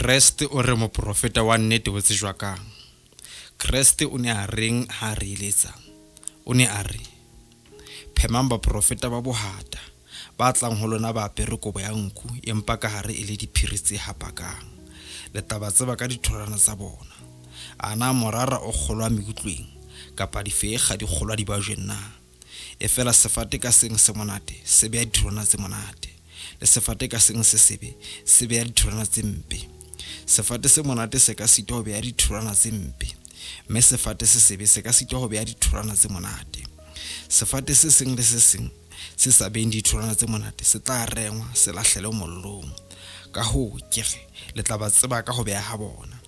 Kreste o re moprofeta wa nnete o tsejwa kang? Kreste o ne a reng ha a re eletsa? O ne a re, Phemang baprofeta ba bohata, ba tlang ho lona ba apere kobo ya nku, empa ka hare e le diphiri tse hapakang. Le tla ba tseba ka ditholwana tsa bona. A na morara o kgolwa meutlweng, kapa difeekga di kgolwa dibajweng na? Efela sefate ka seng se monate se beha ditholwana tse monate, le sefate ka seng se sebe se beha ditholwana tse mpe. Sefate se monate se ka sitwa ho beha ditholwana tse mpe, mme sefate se sebe se ka sitwa ho beha ditholwana tse monate. Sefate se seng le se seng se sa beheng ditholwana tse monate se tla rengwa, se lahlelwe mollong. Kahoo ke re, le tla ba tseba ka ho beha ha bona.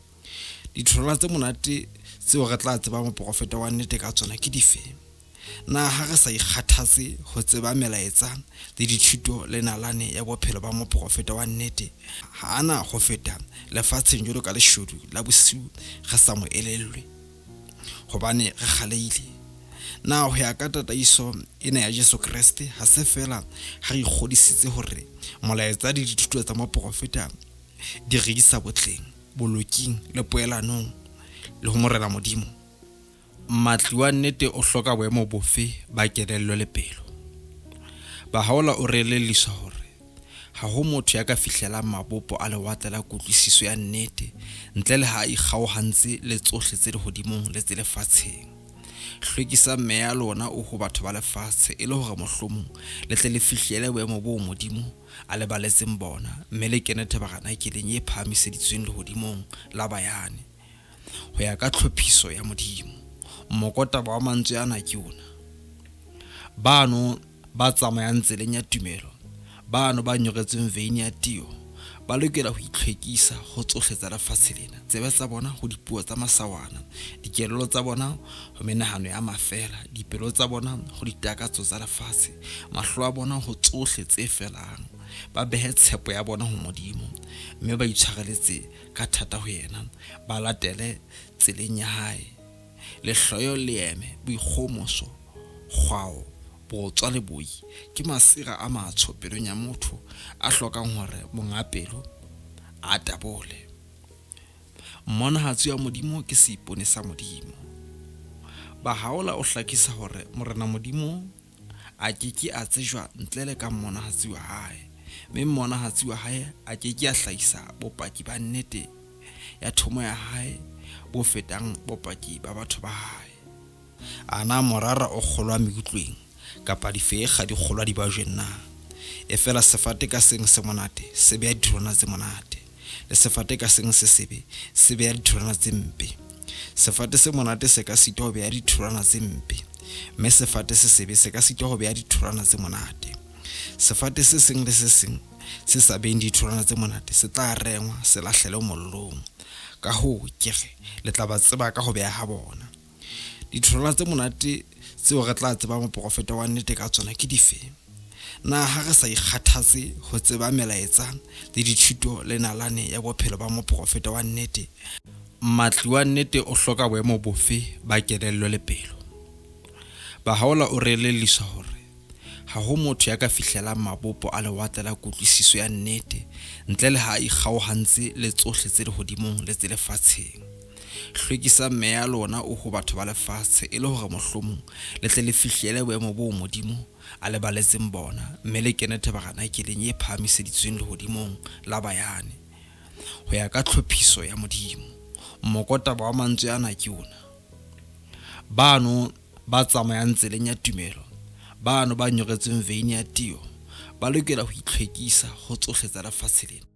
Ditholwana tse monate tseo re tla tseba moprofeta wa nnete ka tsona ke dife? Na ha re sa ikgathatse ho tseba melaetsa le dithuto le nalane ya bophelo ba moprofeta wa nnete, ha a na ho feta lefatsheng jwalo ka leshodu la bosiu re sa mo elellwe, hobane re kgalehile? Na ho ya ka tataiso ena ya Jesu Kreste, ha se feela ha re ikgodisitse hore molaetsa le dithuto tsa moprofeta di re isa botleng, boloking le poelanong le ho Morena Modimo? Mmatli wa nnete o hloka boemo bofe ba kelello le pelo? Bahaola o re elelliswa hore ha ho motho ya ka fihlelang mabopo a lewatle la kutlwisiso ya nnete ntle le ha a ikgaohantse le tsohle tse lehodimong le tse lefatsheng. Hlwekisang meya ya lona o ho batho ba lefatshe e le hore mohlomong le tle le fihlele boemo boo Modimo a le baletseng bona mme le kene tebaganakeleng e phahamiseditsweng lehodimong la bayane. Ho ya ka tlhophiso ya Modimo. Mokotaba wa mantswe ana ke ona, Bano ba tsamayang tseleng ya tumelo, bano ba nyoretsweng veine ya tio, ba lokela ho itlhwekisa ho tsohle tsa lefatshe lena, tsebe tsa bona ho dipuo tsa masawana, dikelello tsa bona ho menahano ya mafeela, dipelo tsa bona ho ditakatso tsa lefatshe, mahlo a bona ho tsohle tse felang, ba behe tshepo ya bona ho Modimo, mme ba itshwareletse ka thata ho yena, ba latele tseleng ya hae. Lehloyo, leeme, boikgohomoso, kgwao, botswa le boi ke masira a matsho pelong ya motho a hlokang hore monga pelo a tabole. Mmonahatsi wa Modimo ke seipone sa Modimo. Bahaola o hlakisa hore Morena Modimo a ke ke a tsejwa ntle le ka mmonahatsi wa hae, mme mmonahatsi wa hae a ke ke a hlahisa bopaki ba nnete ya thomo ya hae bo fetang bopaki ba batho ba hae. A na morara o kgolwa meutlweng, kapa difeekga di kgolwa dibajweng na? Efela sefate ka seng se monate se beha ditholwana tse monate, le sefate ka seng se sebe se beha ditholwana tse mpe. Sefate se monate se ka sitwa ho beha ditholwana tse mpe, mme sefate se sebe se ka sitwa ho beha ditholwana tse monate. Sefate se seng le se seng se sa beheng ditholwana tse monate se tla rengwa, se lahlelwe mollong. Kahoo ke re, le tla ba tseba ka ho beha ha bona. Ditholwana tse monate tseo re tla tseba moprofeta wa nnete ka tsona ke dife? Na ha re sa ikgathatse ho tseba melaetsa le dithuto le nalane ya bophelo ba moprofeta wa nnete? Mmatli wa nnete o hloka boemo bofe ba kelello le pelo? Bahaola o re elelliswa hore ha ho motho ya ka fihlelang mabopo a lewatle la kutlwisiso ya nnete ntle le ha a ikgaohantse le tsohle tse lehodimong le tse lefatsheng. Hlwekisang meya ya lona o ho batho ba lefatshe e le hore mohlomong le tle le fihlele boemo boo Modimo a le baletseng bona mme le kene tebaganakeleng e phahamiseditsweng lehodimong la bayane. Ho ya ka tlhophiso ya Modimo. Mokotaba wa mantswe ana ke ona, Bano ba tsamayang tseleng ya tumelo, bano ba nyoretsweng veine ya tio, ba lokela ho itlhwekisa ho tsohle tsa lefatshe lena.